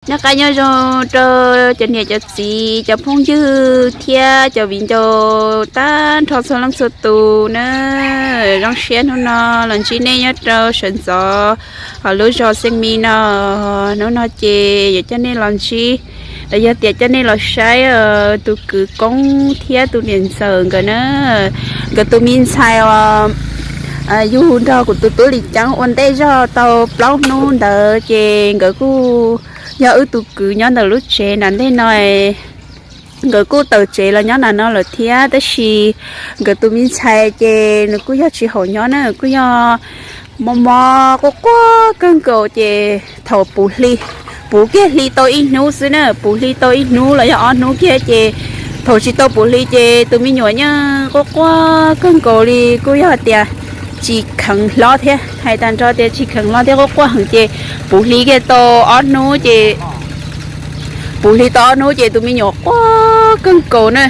Noj qab nyob zoo rau cov niam cov txiv cov phooj ywg thiab cov viv ncaus tag nrho txhua leej txhua tus na. Zoo siab hnub no los ntsib nej nyob rau sawv ntxov hauv lub zos Xeeb Mi no. Hnub no ces yuav coj nej los ntsib, los yog tias coj nej los saib tus kwv Koob thiab tus niam ntxawm nkawd na. Nkawd tus me ntxhais uas yug nrog kuv tus tub Lis Ceeb ua ntej zog tau plaub hnub ntawd ces nkawd kuj yog wb tus kwv nyob ntawm lub tsev nram ntej no. Nkawd kuj tawm tsev los nyob nram no lawm thiab, tab sis nkawd tus me ntxhais ces nws kuj yog tsis haum nyob na, kuj yog mob mob quaj quaj kawg nkaus ces thaum puv hli, puv kiag hli tau ib hnub xwb na, puv hli tau ib hnub los yog ob hnub kiag ces thaum tsis tau puv hli ces tus me nyuam yeej quaj quaj kawg nkaus li, kuj yog tias tsis kheev hlob thiab, hais tag nrho tias tsis kheev hlob thiab quaj quaj heev ces puv hli kiag tau ob hnub ces puv hli tau ob hnub ces tus me nyuam quaj kawg nkaus na.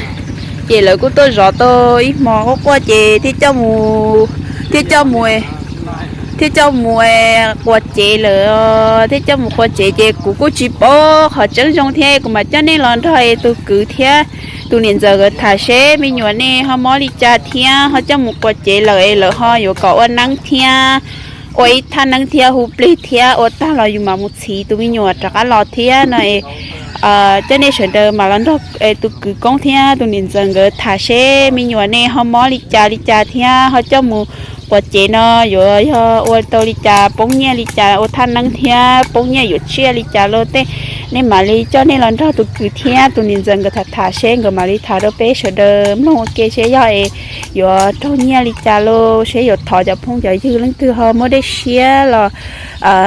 Ces lawv kuj tuaj zov tau ib hmo quaj quaj ces thiaj coj mus, thiaj coj mus, thiaj coj mus quas cev lawm, thiaj coj mus quas cev ces kuv kuj tsis paub qhov tseeb zoo thiab, kuv mam coj nej los nrog tus kwv thiab tus niam ntxawm nkawd tham seb me nyuam nej ho mob li cas thiab ho coj mus quas cev lawm es lawv ho yuav kom ua neeb thiab, ua ib thaj neeb thiab hu plig thiab ua tag los yus mam mus txhiv tus me nyuam rov qab los thiab no. Coj nej sawv daws mam los nrog tus kwv Koob thiab tus niam ntxawm nkawd tham seb me nyuam nej ho mob li cas li cas thiab ho coj mus quas cev no yuav yog ua tau li cas, poob nyiaj li cas ua thaj neeb thiab poob nyiaj yuav tsiaj li cas los tej. Nej mam li coj nej los nrog tus kwv thiab tus niam ntxawm nkawd tham tham seb nkawd mam li tham rau peb sawv daws mloog ua ke seb yog es yuav raug nyiaj li cas los seb yuav thov cov phooj cov ywg leej twg ho muaj dej siab los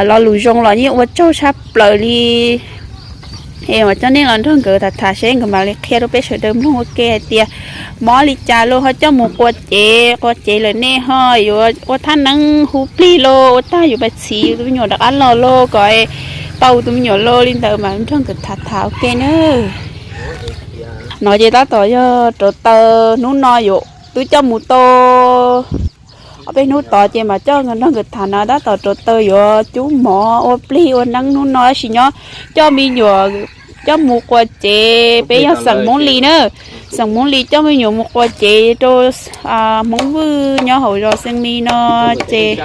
lo lus zoo los yeej ua tsaug tshaj plaws li. Es mam coj nej los nrog nkawd tham tham seb nkawd mam li qhia rau peb sawv daws mloog ua ke hais tias mob li cas los ho coj mus quas cev, quas cev lawm nej ho yuav ua thaj neeb hu plig los ua tag yuav pais txhiv tus me nyuam rov qab los los kom tau tus me nyuam los li ntawd mam nrog nkawd tham tham ua ke na. No ces tab tom yog rauv taws, hnub no yuav twb coj mus tau ob peb hnub tod ces mam coj nrog nkawd tham no, tab tom rauv taws yuav cub mov ua plig ua neeb hnub no tab sis nyob coj me nyuam coj mus quas cev, peb yog xeem Hmoob Lis na, xeem Hmoob Lis coj me nyuam mus quas cev rau Hmoob Vwj nyob hauv zos Xeeb Mi no ces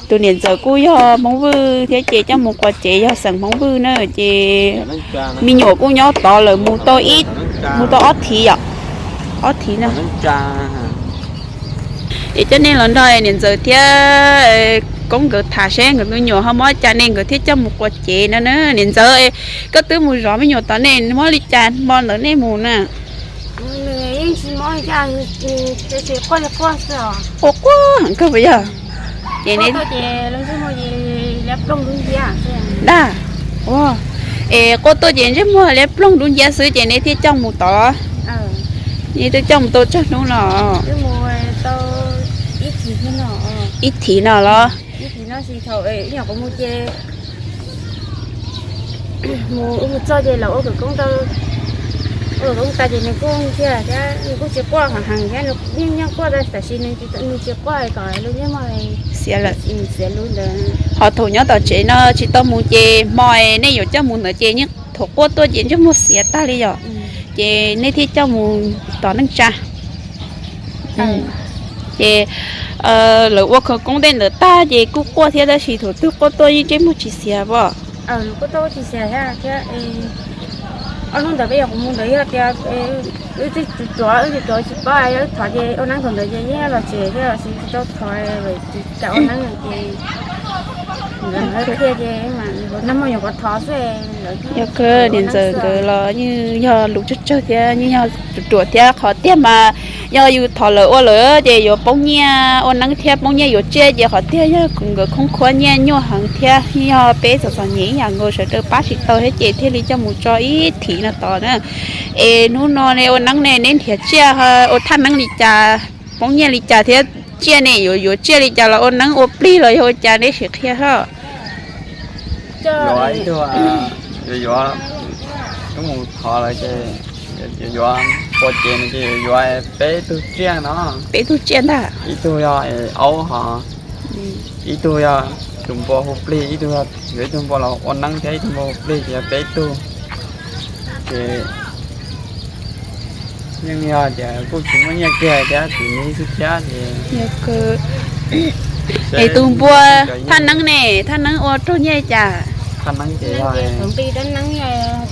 tus niam ntxawm kuj yog Hmoob Vwj thiab ces coj mus quas cev yog xeem Hmoob Vwj na ces me nyuam kuj nyob tod lawm mus tau, mus tau ob thiv yom, ob thiv no. Es coj nej los nrog niam ntxawm thiab Koob nkawd tham seb nkawd me nyuam ho mob cas ne nkawd thiaj coj mus quas cev no na. Niam ntxawm, koj twb mus zov me nyuam tod ne, mob li cas hmo ntawd nej mus na? Quaj quaj heev kawg puas yog? Ces ne, dag, es quaj tuaj ces ntsej muag liab ploog dub nciab xwb ces nej thiaj coj mus tod los? Nej twb coj mus tau tsawg hnub no? Ib thiv no los? Mus ua mus txog ces los ua khawv koob rau, ua khawv koob tas ces nws kuj thiaj thiab nws kuj tsis quaj heev thiab, nws yeej nyob quaj tab sis nws tsis quaj kom lub ntsej muag xiav lawm, xiav lub ntawd. Ho thaum nyob tom tsev no tsis tau mus ces hmo nej yuav coj mus ntawd ces yeej thaum quaj tuaj ces ntsej muag xiav tag li yom, ces nej thiaj coj mus tom neej tsa. Ces lawv ua khawv koob tej ntawd tag ces kuj quaj thiab tab sis thaum twg quaj tuaj yeej ntsej muag tsis xiav pom. Ob hnub ntawd peb yog kuv mus ntawd yog tias wb tsis ruam, wb tsis ruam tsis paub, yog wb thov ces ua neeb thaum ntawd ces yeej los tsev thiab los sis tsis tau thov, tsis kam ua neeb ces nkawd thiaj ces nag hmo nyuam qhuav thov xwb. Yog kawg niam ntxawm nkawd los yeej yog lus tsawg tsawg thiab yeej yog ruam ruam thiab qhov tiag mas yog yus thov lawv ua lawm ces yuav poob nyiaj ua neeb thiab poob nyiaj yuav tsiaj ces qhov tiag yog nkawd khoob khuab nyiaj nyuaj heev thiab yog peb txom txom nyem ib yam nkaus sawv daws pab tsis tau thiab ces thiaj li coj mus tso ib thiv no tod na. Es hnub no ne ua neeb ne neb nrhiav tsiaj ua thaj neeb li cas, poob nyiaj li cas thiab tsiaj ne yuav yuav tsiaj li cas los ua neeb ua plig los yog ua cas neb sim qhia hos. Yuav ib tug, yuav yuav, wb mus thov lawv ces yuav yuav ua ces no ces yuav yuav peb tug tsiaj no. Peb tug tsiaj ntag. Ib tug yog aub hos, ib tug yog Tus npua hu plig ib tug, yuav ib tug npua los ua neeb thiab ib tug npua hu plig ces yog peb tug. Ces yeej yog tias kuj tsis muaj nyiaj kiag thiab, tsis muaj xwb thiab ces es tus npua thaj neeb ne, thaj neeb ua raug nyiaj li cas? Thaj neeb ces yog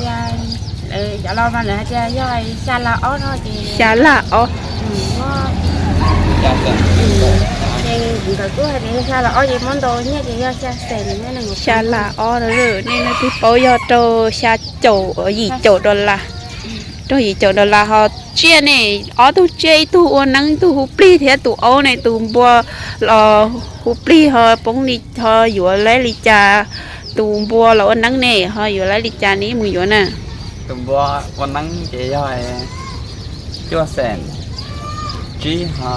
tias, cov laus mas lawv hais tias yog xya lab ob no ces, xya lab ob. Ces nkawd kuj hais tias yog xya lab ob ces muab ntau nyiaj ces yog xya xees, xya lab ob. Nej leej twg paub yog raug xya caum, yim caum dollar, raug yim caum dollar ho tsiaj ne, ob tug tsiaj, ib tug ua neeb ib tug hu plig thiab tus aub ne, tus npua los hu plig ho poob li, ho yuav laib li cas? Tus npua los ua neeb ne ho yuav laib li cas ne, mus yuav na? Tus npua ua neeb ces yog cuaj xees tsib, ho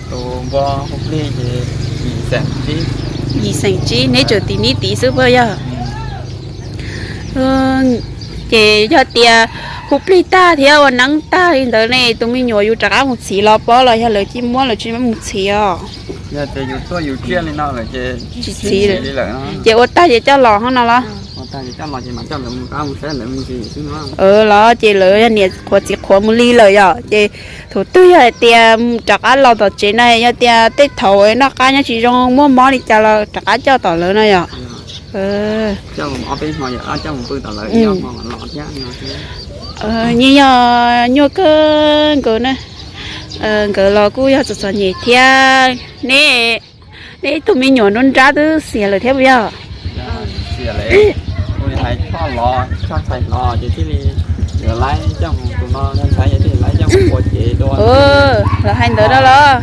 tus npua hu plig ces yim xees tsib. Yim xees tsib, neb tseem tiv nib tiv xwb puas yog? Ces yog tias hu plig tag thiab ua neeb tag li ntawd ne, tus me nyuam yus rov qab mus txhiv los pob los yog lawv cia muab lawv tsis mus txhiv os? Yog tias yus tuaj yus tsiaj li no lawm ces tsis txhiv li lawm. Ces ua tag ces coj los hov no los? Los ces lawv yog niam qhuav txiv qhuav mus li lawm yom, ces thaum twg yog hais tias rov qab los tom tsev na, yog tias tej thaum noj qab nyob tsis zoo muaj mob li cas los rov qab coj tom lawv no yom. Yeej yog nyuaj kawg nkaus na. Nkawd los kuj yog txom txom nyem thiab. Neb, neb tus me nyuam nruab nrab twb xiam lawm thiab puas yog? Lawv hais ntawd no los?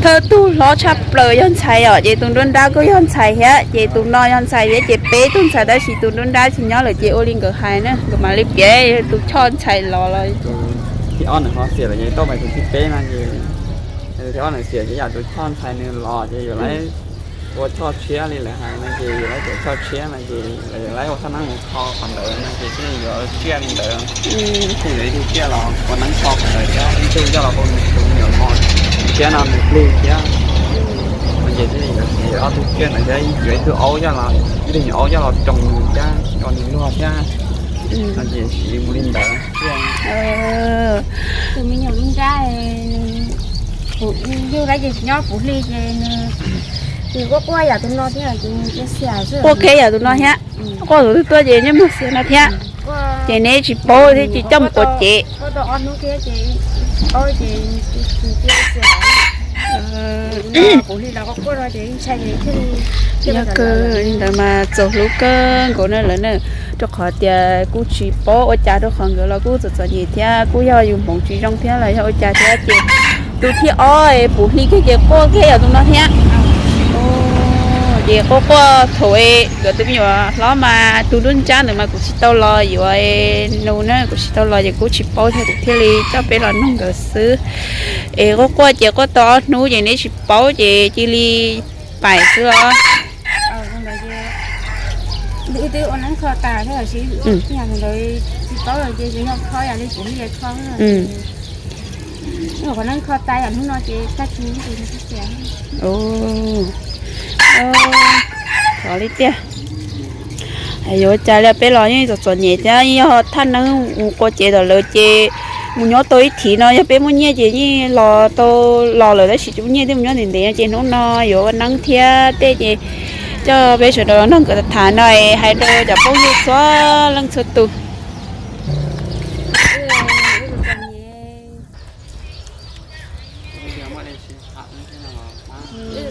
Thawj tug hlob tshaj plaws yog ntxhais os, ces tus nruab nrab kuj yog ntxhais thiab, ces tus no yog ntxhais thiab, ces peb tug ntxhais tab sis tus nruab nrab tsis nyob lawm ces ua li nkawd hais na, nkawd mam li piav tus choj ntxhais los los. Thib ob nws ho xiam lawm ces tau pais tus thib peb no ces, thib ob nws xiam ces yam tus choj ntxhais nws los ces yuav laib ua choj tshiab li lawv hais no ces yuav laib ua choj tshiab no ces lawv yuav laib ua thaj neeb mus kho qhov ntawd no ces thiaj yuav tsiaj li ntawd. Thiaj yuav ib tug tsiaj los ua neeb kho qhov ntawd thiab ib tug coj los ua tus me nyuam mos tshiab no nws plig thiab. No ces thiaj yuav siv ob tug tsiaj ntawd thiab yuav ib tug aub coj los, ib tug nyuam aub coj los roos nws thiab, roos nws luag thiab. No ces siv mus li ntawd. Tus me nyuam nruab nrab, yug lawm ces nyob puv hli ces nws quaj quaj yam tus no thiab, quaj kiag yam tus no thiab. Quaj tus twg tuaj ces nyob muag xiav no thiab. Ces neb tsis paub thiab tsis coj mus quav cev. Yog kawg li ntawd mas txaus hlub kawg nkaus na lawv na, rau qhov tias kuj tsis paub ua cas rau qhov nkawd los kuj txom txom nyem thiab kuj yog yus hmoov tsis zoo thiab los yog ua cas thiab ces tus thib ob puv hli kiag ces quaj kiag yam tus no thiab. Ces quaj quaj thaum nkawd tus me nyuam hlob mas tus nruab nrab ntawd mas kuv tsis tau los yuav nws na, kuv tsis tau los ces kuv tsis paub thiab kuv thiaj li coj peb los nug nkawd xwb. Es quaj quaj ces quaj tau ob hnub ces neb tsis paub ces cia li pais xwb os. Thov li tiag. Yuav cas li peb los yeej txom txom nyem thiab, yog thaj neeb mus quav cev tom lawv ces mus nyob tau ib thim no, yog peb muaj nyiaj ces yeej los tau los lawm tab sis tsis muaj nyiaj thiaj mus nyob ntev ntev no ces hnub no yuav ua neeb thiab tej ces coj peb sawv daws los nrog nkawd tham no es hais rau cov phooj ywg txhua leej txhua tus.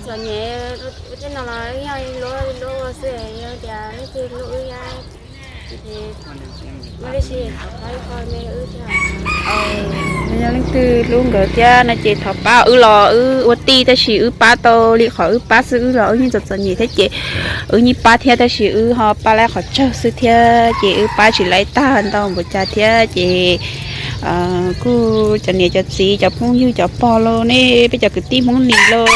Txom nyem tej no los yog luag luag xwb, yog tias leej twg hlub wb thiab, muaj dab tsi thov thov ib qho me wb thiab. Yog leej twg hlub nkawd thiab no ces thov pab wb los wb ua tij tab sis wb pab tau li qhov wb pab xwb, wb los wb yeej txom txom nyem thiab ces wb yeej pab thiab tab sis wb ho pab laib qhov tsawg xwb thiab ces wb pab tsis laib tag ntau npaum cas thiab ces kuj cov niam cov txiv cov phooj ywg cov pog los nej peb cov kwv tij Hmoob Lis los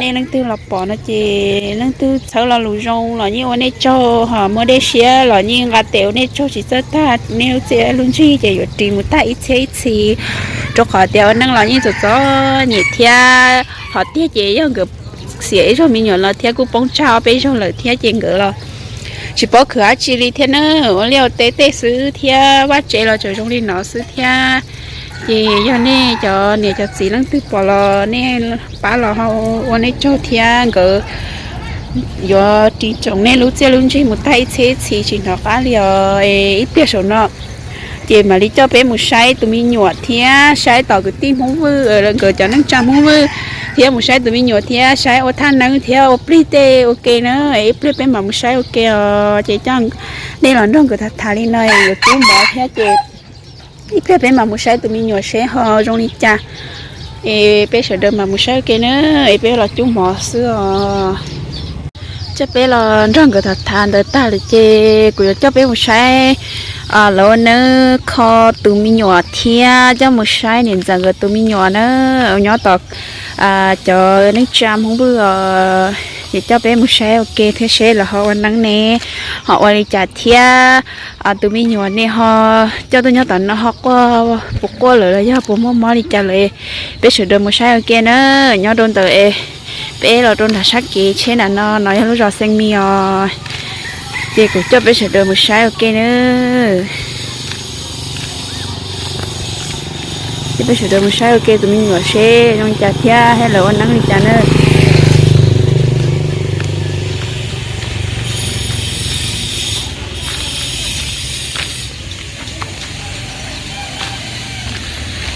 nej leej twg los pom no ces leej twg txhawb lo lus zoo los yeej ua nej tsaug, ho muaj dej siab los yeej nqa tes ua nej tsaug tsis txawj tag, nej lub txiaj lub ntsig ces yuav ris mus tag ib txhiab ib txhis. Rau qhov tias ua neej los yeej txom txom nyem thiab, ho tiag ces yog nkawd xiam ib zaug me nyuam los thiab kuj poob tsag ob peb zaug lawm thiab ces nkawd los tsis paub khwv dab tsi li thiab na. Ua liaj ua teb tej xwb thiab vaj tsev los tseem zoo li no xwb thiab. Ces yog nej cov niam cov txiv leej twg pom los nej pab los ho ua nej tsaug thiab, nkawd yuav ris tsoom nej lub txiaj lub ntsig mus tag ib txhiab ib txhis tsis hnov qab li os. Ib pliag saum no ces mam li coj peb mus saib tus me nyuam thiab saib tom kwv tij Hmoob Vwj, nkawd cov neej tsa Hmoob Vwj, thiab mus saib tus me nyuam thiab saib ua thaj neeb thiab ua plig tej ua ke na. Ib pliag peb mam mus saib ua ke os. Ces coj nej los nrog nkawd tham tham li no yuav cub mov thiab ces ib pliag peb mam mus saib tus me nyuam seb ho zoo li cas. Es peb sawv daws mam mus saib ua ke na, es peb los cub mov xwb os. Coj peb los nrog nkawd tham tham ntawd tag lawm ces kuv yuav coj peb mus saib lawv ua neeb kho tus me nyuam thiab coj mus saib niam ntxawm nkawd tus me nyuam na, nyob tom cov neej tsa Hmoob Vwj os. Ces coj peb mus saib ua ke thiab seb lawv ho ua neeb ne, ho ua li cas thiab. Tus me nyuam ne ho coj tuaj nyob tom no ho quaj puas quaj lawm los yog puas muaj mob li cas lawm. Peb sawv daws mus saib ua ke na. Nyob rau ntawm peb los rau nram sab kev tsheb nram no, no yog lub zos Xeeb Mis os. Ces kuv coj peb sawv daws mus saib ua ke na. Ces peb sawv daws mus saib ua ke tus me nyuam seb zoo li cas thiab thiab lawv ua neeb li cas na.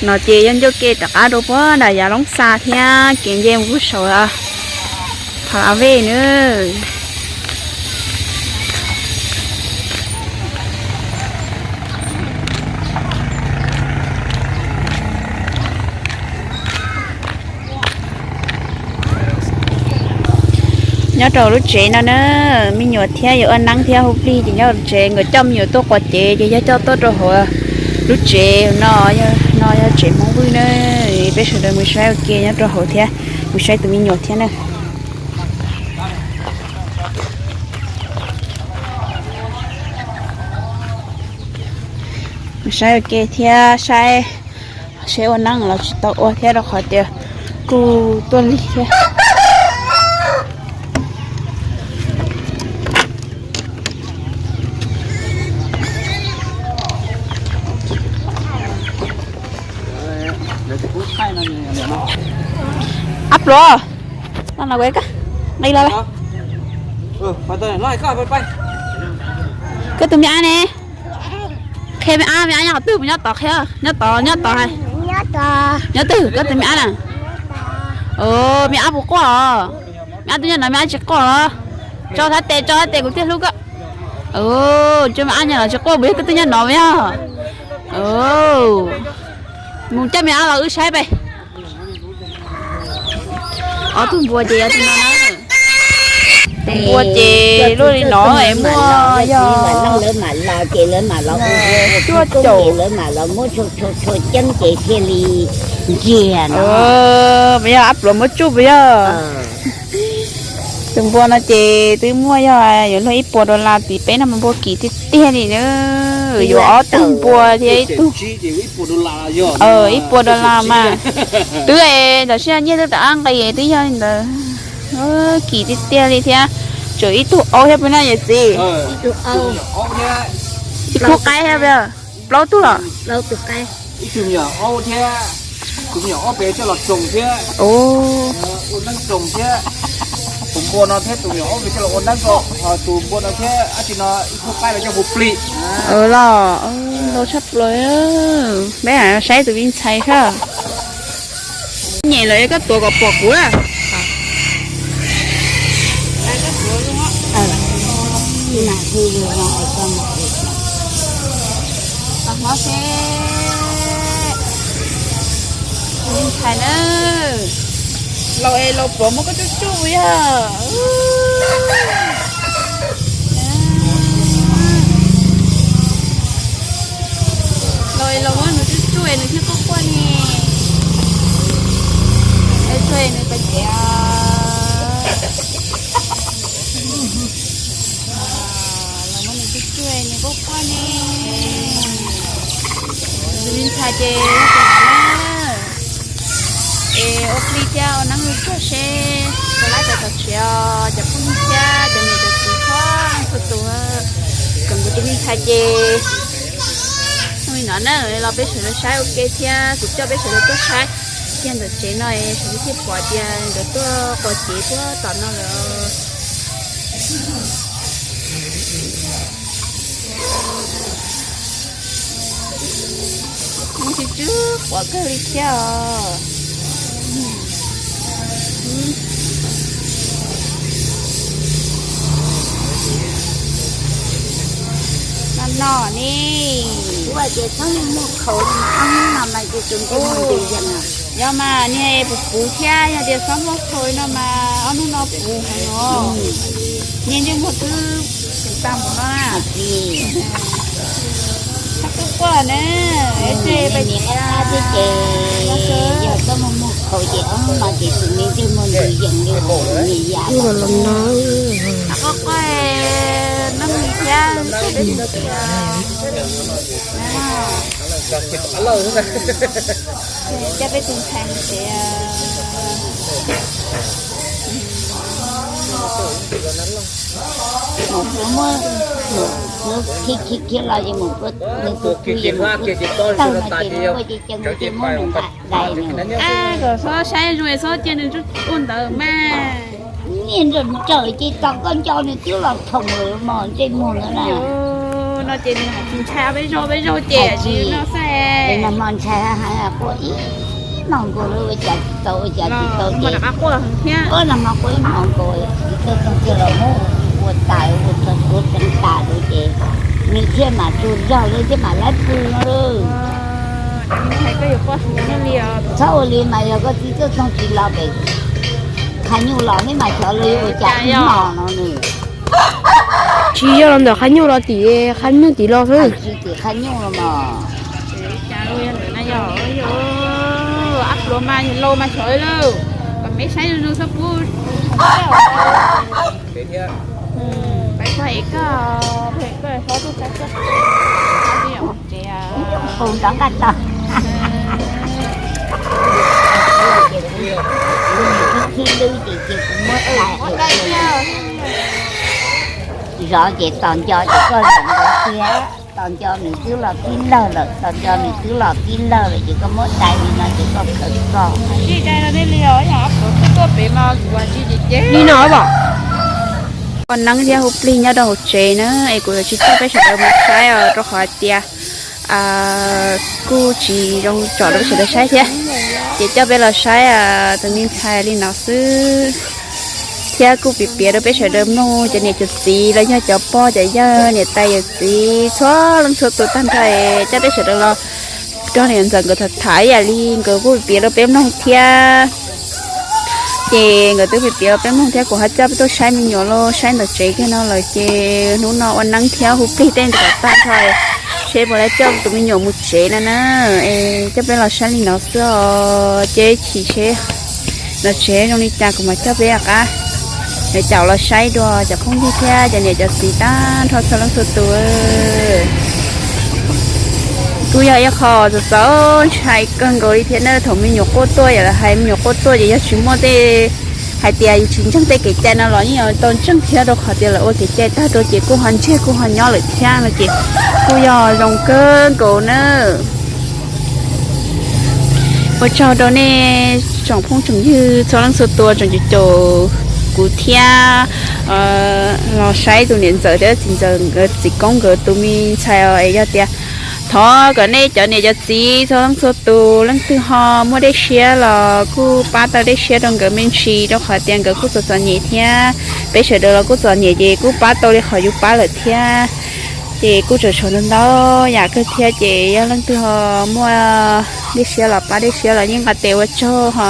No ces yog ncauj ke rov qab rau puag nram yav Loob Xa thiab kev nce mus puag saud Phav Av Vej na. Nyob rau lub tsev no na, me nyuam thiab yuav ua neeb thiab hu plig ces nyob rau tsev, nkawd coj me nyuam tuaj quas cev ces yog coj tuaj rau hauv lub tsev no, no yog tsev Hmoob Vwj na. Peb sawv daws mus saib ua ke nyob rau hauv thiab, mus saib tus me nyuam thiab na. Mus saib ua ke thiab saib seb ua neeb los tsis tau ua thiab rau qhov tias kuj tuaj lig thiab. Ab Pluav, no no nqis los. Koj tus me ab ne? Qhia me ab, me ab nyob qhov twg, nyob tod qhia, nyob tod, nyob tod. Nyob twg koj tus me ab na? Me ab puas quaj os? Me ab twb nyob no me ab tsis quaj los? Tso thab tes, tso thab tes kuv thiaj hlub koj. Tso me ab nyob no tsis quaj puas yog koj twb nyob no yog? Mus coj me ab los wb saib peb. Ob tug npua ces yog tus no na. Tus npua ces luaj li no es muaj yog cuaj caum, lawv mam los muab txhua txhua ceeb ces thiaj li ntsiag no. Puas yog Ab Pluav muab tsuj puas yog? Tus npua no ces twb muaj yog yuav luag ib puas dollar, tim peb no mas npua kim tiag tiag li na. Yuav ob tug npua thiab ib tug, ib puas dollar mas twb, tam sim no nyiaj twb rov qab nqis twb yog li ntawd. Kim tiag tiag li thiab. Tseem ib tug aub thiab puas na yawm txiv? Ib khub qaib thiab puas yog? Plaub tug los? Los ntau tshaj plaws. Peb saib tus me ntxhais sab. Nyem lawm koj tuav kom pom kuv na. Tos hmo seb. Tus me ntxhais na, laus es laus pluav muab koj tsuj tsuj yog. Laus es laus muab nws tsuj tsuj es nws thiaj quaj quaj ne. Es tsuag es nws pais tias. Los muab nws tsuj tsuj es nws quaj quaj ne. Tus me ntxhais ces Li thiab ua neeb tag seb puas laib tau tom tsev os cov phooj ywg thiab cov niam cov txiv txhua leej txhua tus. Kom kuv tus me ntxhais ces hnub no na los peb sawv daws saib ua ke thiab kuv coj peb sawv daws tuaj saib kiag ntawm tsev no es sawv daws thiaj pom tias nkawd tuaj quas cev puag tom no lawm. Tsis tsw quav kawg li thiab os. No no ne. Ua ces txhob muaj khaus no mas, ob hnub no mas ces tseem ntsej muag ntws yees. Yog mas niag puv puv thiab, yog tias txhob muaj khaus no mas ob hnub no puv heev os. Niag ntsej muag twb tseem tag mus no na. Txhob quaj quaj na. Niag qab twb ces yog txhob muaj muaj khaus ces ob hnub no ces tseem ntsej muag ntws yees li niag yam los no. Txhob quaj quaj, noj mis thiab. Coj peb tus ntxhais mus tsev. Mus kuv muab, mus khi khi khi los ces mus kuv nws tus tw ces mus kuv tawg no ces nws quaj ces ces nws ces muab nws nqa dais nws. Kom txhob saib zoo es txhob cia nws ua ntawd mas. Niag ntsawm ces tos koj nco nws twb los thoom lawm mos ntsej muag ntawd na. No ces nws hais tsis ntshai peb zaug peb zaug ces tsis no xwb. Nag hmo ntshai heev, quaj ib hmos nkaus lawm ua cas tsis tau ua cas tsis tau ces, ua nag hmo quaj ib hmos nkaus tsis tau txog kiag los muab ua tas ua txog suav tseev tas lawm ces nws thiaj mam tsaug zog li thiaj mam laib pw no lawm. Txhob ua li mas yog koj txiv tuaj txog tsis los pem qhab nyuj los neb mas xyov los yuav ua cas ib hmos no nws. Tsis yog los ntawm qhab nyuj los tim qhab nyuj tim los xwb. Tsis tim qhab nyuj los mas. Cas yog ntawm na yog, yog ab pluav mas yog laus mas xyov lawm. Kom meb saib zoo zoo xwb pub. Peb koj es koj, koj hlob tuaj saib koj. Qus nrov nqaj tog. Khib lwb ces ces kuv muab dais zov ces tos nco ces koj zov ntawd thiab. Tos nco nws twb los tib lawg lawm, tos nco nws twb los tib lawg lawm ces koj muab dais li no ces koj khawv koj. Li no as. Ua neeb thiab hu plig nyob rau hauv tsev na es kuv yuav tsis coj peb sawv daws mus saib os rau qhov hais tias kuj tsis zoo tsom rau peb sawv daws saib thiab. Ces coj peb los saib tus me ntxhais li no xwb. Thiab kuj piav piav rau peb sawv daws mloog cov niam cov txiv los yog cov pog cov yawg niam tais yawm txiv txhua leej txhua tus tag nrho es coj peb sawv daws los nrog niam ntxawm nkawd tham tham ib yam li nkawd kuj piav rau peb mloog thiab. Ces nkawd twb piav piav rau peb mloog thiab kuv ho coj peb tuaj saib me nyuam los saib ntawm tsev kiag no lawm ces hnub no ua neeb thiab hu plig tej ntawd tag nrho seb puas laib coj tus me nyuam mus tsev no na. Es coj peb los saib li no xwb os ces chim seb los tsev zoo li cas kuv mam coj peb rov qab caum los saib dua cov phooj ywg thiab cov niam cov txiv tag nrho txhua leej txhua tus. Kuj yog ib qho txaus txaus ntshai kawg nkaus li thiab na. Thaum me nyuam quaj tuaj yam lawv hais me nyuam quaj tuaj ces yog tsis muaj tej hais tias yus tsis ntseeg tej kev cai no los yeej yuav tau ntseeg thiab rau qhov tias lawv ua kev cai tag rau ces kuj ho ntsiag kuj ho nyob lawm thiab no ces kuj yog zoo kawg nkaus na. Ua tsaug rau nej tsoom phooj tsoom ywg txhua leej txhua tus tseem caum caum kuv thiab los saib tus niam ntxawm thiab txiv ntxawm nkawd txiv koob nkawd tus me ntxhais es yog tias thov kom nej cov niam cov txiv txhua leej txhua tus leej twg ho muaj dej siab los kuj pab tau dej siab rau nkawd me ntsis rau qhov tias nkawd kuj txom txom nyem thiab peb sawv daws los kuj txom nyem ces kuj pab tau li qhov yus pab lawm thiab. Ces kuj tseem tshuav ntau ntau yam kawg thiab ces yog leej twg ho muaj dej siab los pab dej siab los yeej nqa tes ua tsaug ho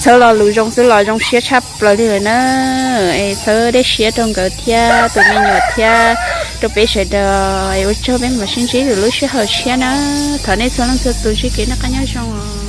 txhawb lo lus zoo xwb los zoo siab tshaj plaws li lawm na. Es txhawb dej siab rau nkawd thiab tus me nyuam thiab rau peb sawv daws es ua tsaug peb mam sib ntsib lwm lub sij hawm tshiab na. Thov nej txhua leej txhua tus ntsib kev noj qab nyob zoo.